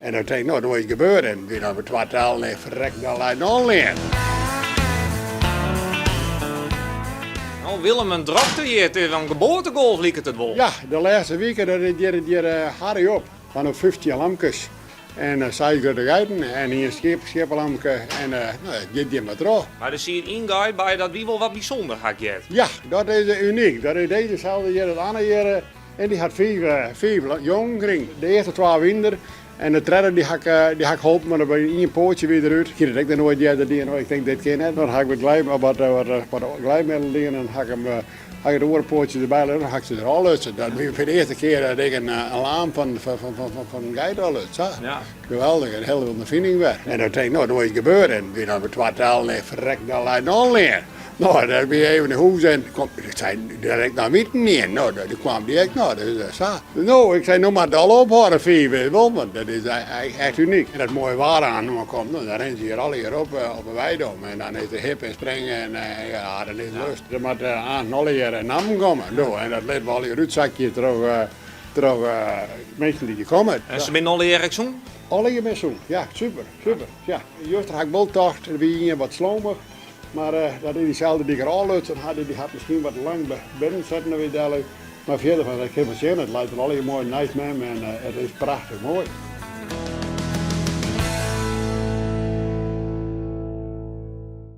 En dan tink ik, no, doe is it gebeurd. En wie dan by twa tellen en ferrek, dan leit noch lean. No Willem, in drokte hjir, it is in geboartegolf liket it wol. Ja, de lêste wike dat is hjir hjir harry op. Fan de 15 lamkes en seis grutte geiten en ien skiep, skieppelamke en no, it giet hjir mar troch. Mar der siet ien geit by, dat wie wol wat bysûnder, ha ik heard. Ja, dat is unyk. Dat is dizeselde hjir as Anne hjir. En dy hat fiif jongen krigen. De earste twa wienen der en de tredde dy ha ik, dy ha ik holpen, want der wie ien poatsje wie derút. Ik hie dat ek noch noait earder dien, ik tink dit kin net. Dan ha ik wat, wat, wat glijmiddel dien en ha ik him, ha ik it oare poatsje derby lutsen, dan ha ik se der ôflutsen. Dat wie foar de earste kear dat ik in laam fan, fan, fan, fan in geit ôfluts. Sa. Ja. Geweldich, in hiele ûnderfining wer. En dan tink ik, no, doe is it gebeurd. En wie dan by twa tellen en ferrek, dan leit noch lean. No, dêr wie even de hûs en kom, ik sei, dêr ek noch witen ien. No, dêr kwam dy ek noch, dus eh, sa. No, ik sei, no moat it al ophâlde, fiif is wol, want dat is echt unyk. En dat moaie waar aan komt, no, dan rinne se hjir allegear op, eh, op de weide om. En dan is de hip en springen en eh, ja, dan is het lust. Der moat aanst allegear nammen komme. No, en dat litte we allegear útsakje troch, troch minsken dy't hjir komme. En se binne allegear ek sûn? Allegear binne sûn, ja, super, super. Ja. Juster ha ik wol tocht, der wie ien wat slomich. Mar dat is dyselde dy't ik er ôflutsen ha, dy hat miskien wat lang binnen setten of yts dergelijks. Mar fierder fan, ik kin wol sjen, it leit der allegear moai neist mem en it is prachtich moai.